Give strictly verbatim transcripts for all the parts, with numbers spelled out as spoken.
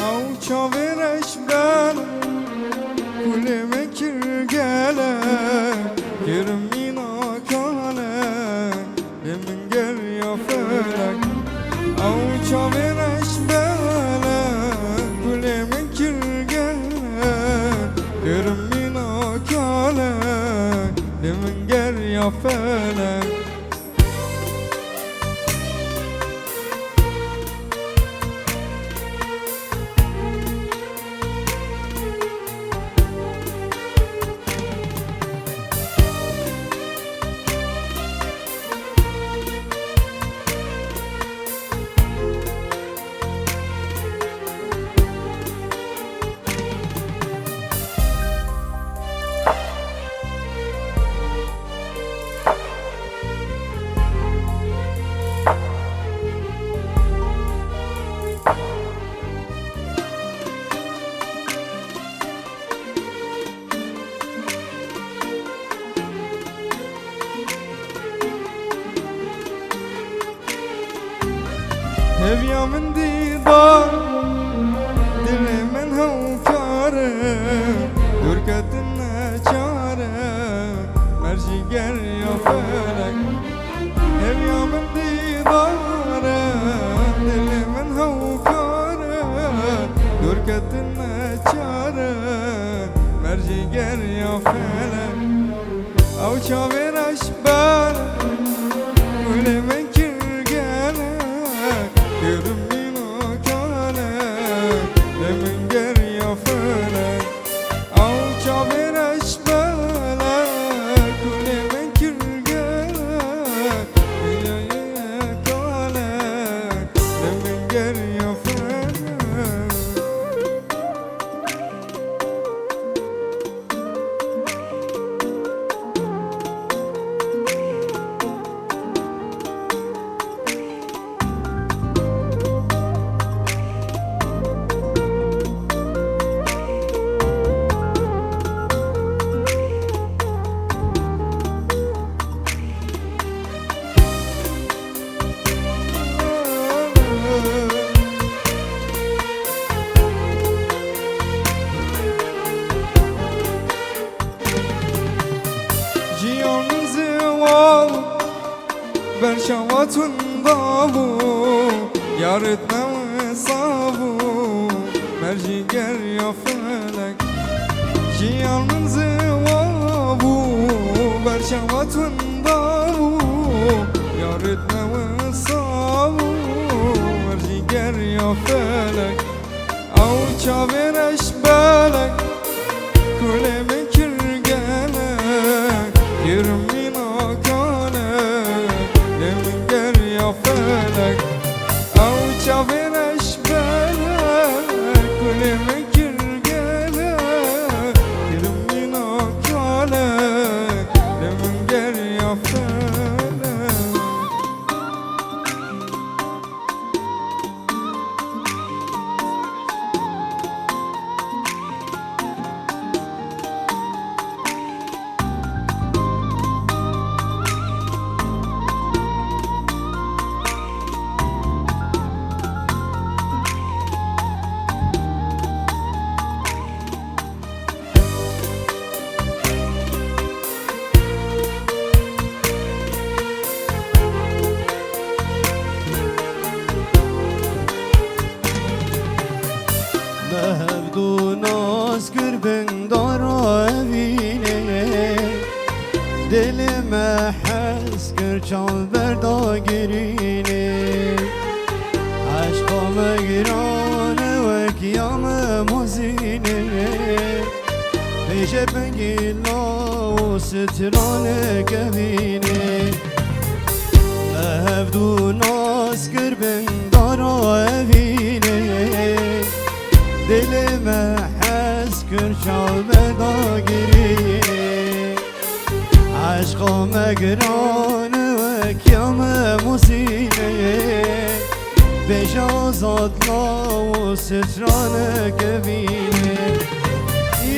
Ew çavê reş bel, kulê min kir gelek, kir mîna kale, lê min geriya felek. Ew çavê reş bele, kulê min kir gelek, kir mîna kale, lê min geriya felek. Hêviya min dîdar, dilê min hewkar e, dûrketin neçar e, mercî geriya felek. Hêviya min dîdar e, dilê min hewkar e, dûrketin neçar e, mercî geriya felek. Ew çavê reş bel, kulê min kir gelek, kir mîna kale, lê min geriya felek. Ew çavê reş bele, kulê min kir gelek, kale, lê min geriya felek. Jiyan min ziwa bû, berçava tunda bû, yarit me wisa bû, mercî geriya felek. Jiyan min ziwa bû, berçava tunda bû, yarit me wisa bû, mercî geriya felek. Ew çavê reş belek, kulê min kir gelek, kir mîna kale, lê min geriya felek. Ew çavê reş belek, kulê min kir gelek, kir mîna kale, lê min geriya felek. Me hevdu nas kir bin dara evînê, dilê me hez kir çav berda girînê. Eşqa me giran e wek ya me mozînê, bêje bingî law û stranek evînê. Me hevdu nas kir bin dara evînê, dilê me hez kir çav berda girînê. Eşqa me giran e wek ya me mozînê, bêje azad law û stranek evînê.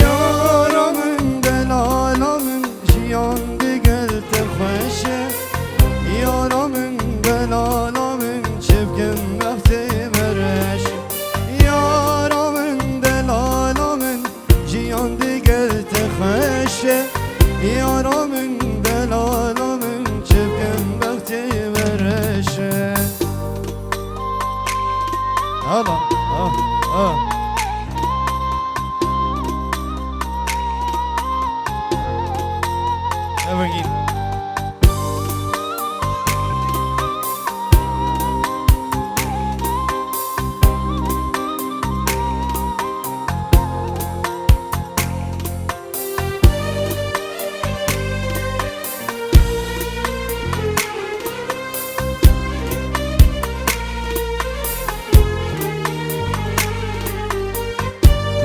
Yara min, delala min, jiyan digel te xweş e. Yara min, delala min, çi bikim, bextê me reş e. Yara Ha. Evergin.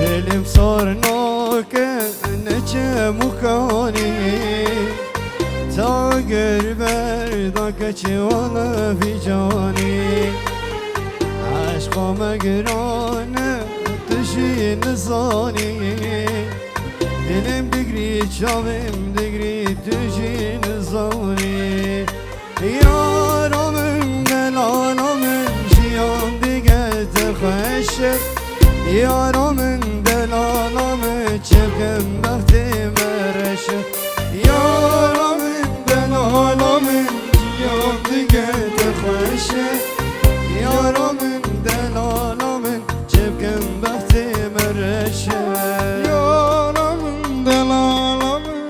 Dilim sar nake ne çemûkanî, ta ger berda keçê wana vî canî. Eşqa me giran e, tu jî nizanî. Dilim digrî, çavim digrî, tu jî nizanî. Yara min, delala min, jiyan digel te xweş e. Yara min, delala min, çi bikim bextê me reş e. Yara min, delala min, jiyan digel te xweş e. Yara min, delala min, çi bikim bextê me reş e. Yara min, delala min,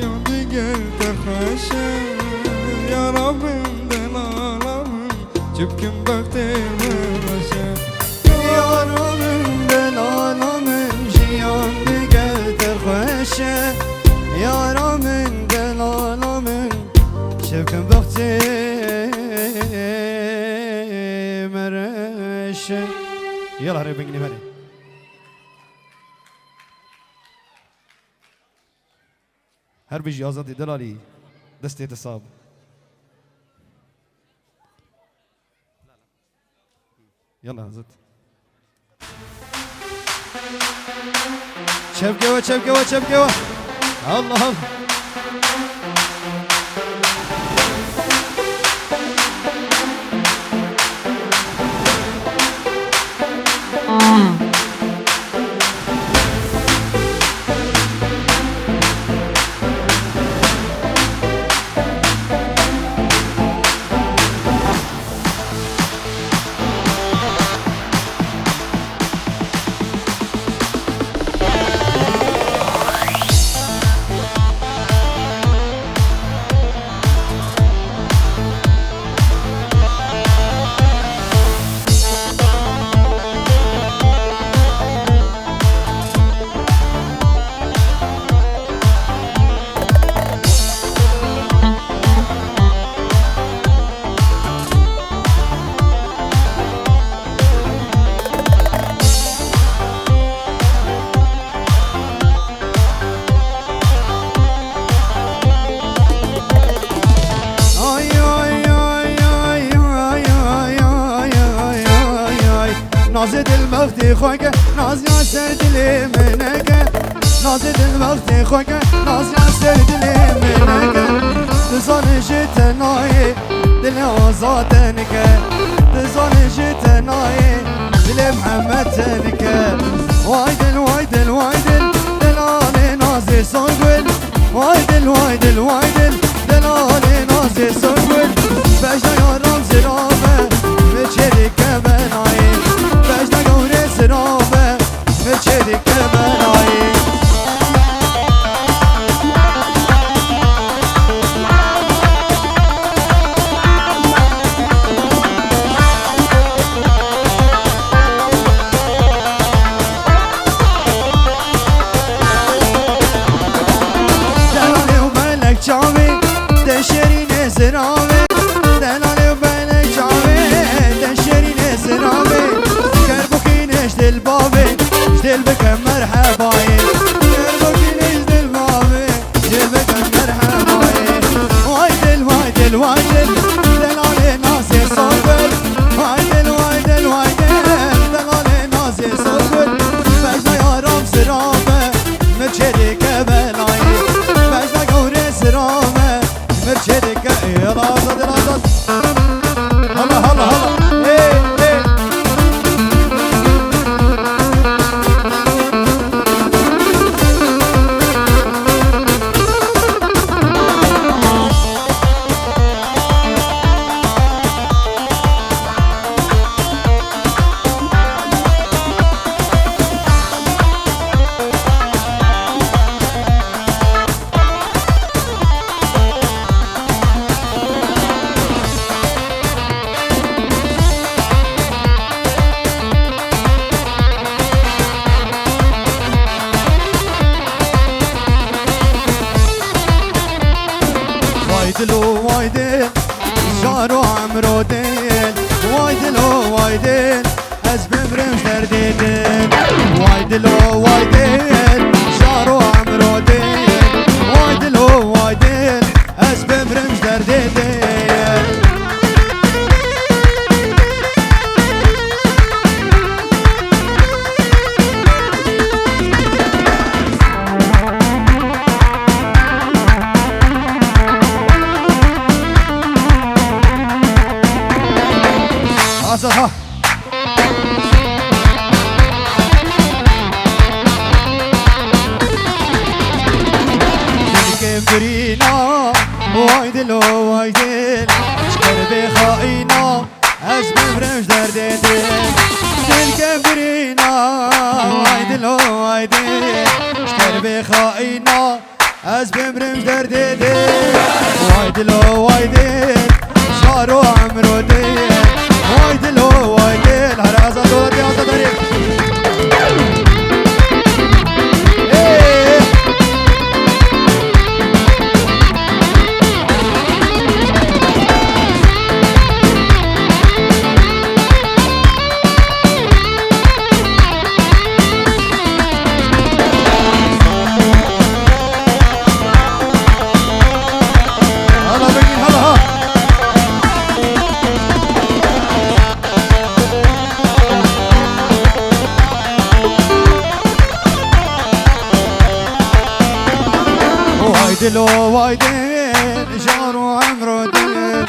yan digel te xweş e. Yara min, delala min, çi bikim bextê me reş e. Yara min, delala min, jiyan digel te xweş e. Yara min, delala min, çi bikim bextê me reş e. Yala rê bingînî berê. Her bijî Azadî delalî, destê te sax be. Yala zit. Çevkewa, çevkewa, çevkewa. Allah Allah. Ay, ay, ay. Nazê dil bextê xwe ke, naz ya ser dilê min neke. Nazê dil bextê xwe ke, naz ya ser dilê min neke. Dizanê ji tenayê dilê Azad tenike. Dizanê ji tenayê dilê Mihemed tenike. Way dil, way dil, way dil, delalê nazê Songul. Way dil, way dil, way dil, delalê nazê Songul. Bejna yaran zirabe, mi çê dike benayê. Bejna gawrê zirabe, mi çê dike benayê. Delalê û belek çavê, te şêrînê ziravê. Delalê û belek çavê, te şêrînê ziravê. Kerbokînê ji dil bavê, ji dil bike merhebayê. Kerbokînê ji dil bavê. Cêbeke merhebayê. Vay dil, vay dil, vay dil, delalê nazê Songul. Vay dil, vay dil, vay dil, delalê nazê Songul. Bejna yaram zirabe, mi çê dike benayê. Bejna gawrê zirabe, mi çê dike. Yala Azad, yala Azad. Hala, hala, hala. Hey, hey. Dilo way dil, jaro emro dil, way dilo way dil, ez bimrim ji derdê dil. Way dilo way dil, jaro emro dil, way dilo way dil, ez bimrim ji derdê dil. Azad ha. Dilkê birîna, way dilo, way dil, ji qerbê xaîna, ez bimrim ji derdê dil. Dilkê birîna, way dilo, way dil, ji qerbê xaîna, ez bimrim ji derdê dil. Way dilo, way dil, şaro emro dil. Way dilo, way dil, her aza dora dê aza darê. Ê! Hala bingîn, hala ha. Way dilo, way dil, jaro emro dil.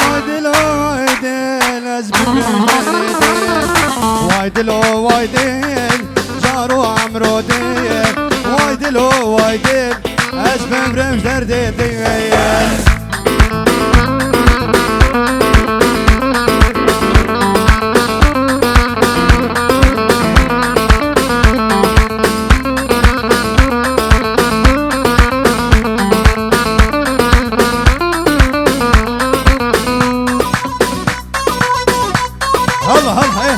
Way dilo, way dil, ez bimrim derdê dil. Way dilo, way dil, jaro emro dil. Way dilo, way dil, ez bimrim derdê dil. Hala, hala, hey.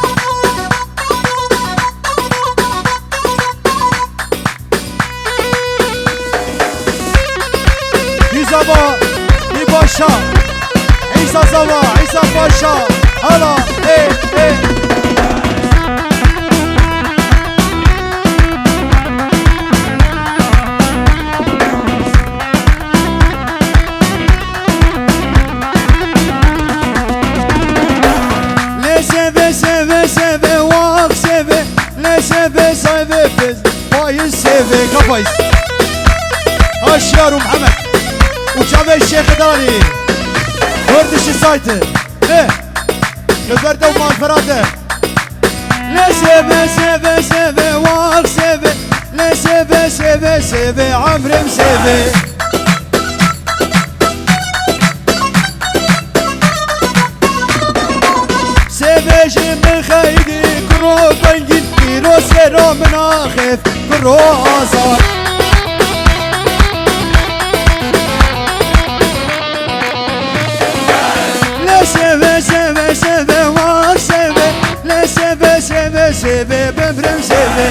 Îsa ba, î başa. Îsa zava, Îsa başa. Hala, ê, ê. Lê seve, seve, seve, wak seve. Lê seve, seve, pez. Faiz seve, ka faiz. Ha Şiyar û Mihemed. Û çavê Şêxê Dalî. Kurdişî saytı. He. Li ber de û malferat e. Lê seve, seve, seve, wak seve. Lê seve, seve, seve, emrim seve. Sêvê ji min xeydî kuro bengîn, îro sêra min axif kuro azad. Lê sêvê, sêvê, sêvê, wak sêvê. Lê sêvê, sêvê, sêvê, bimrim sêvê.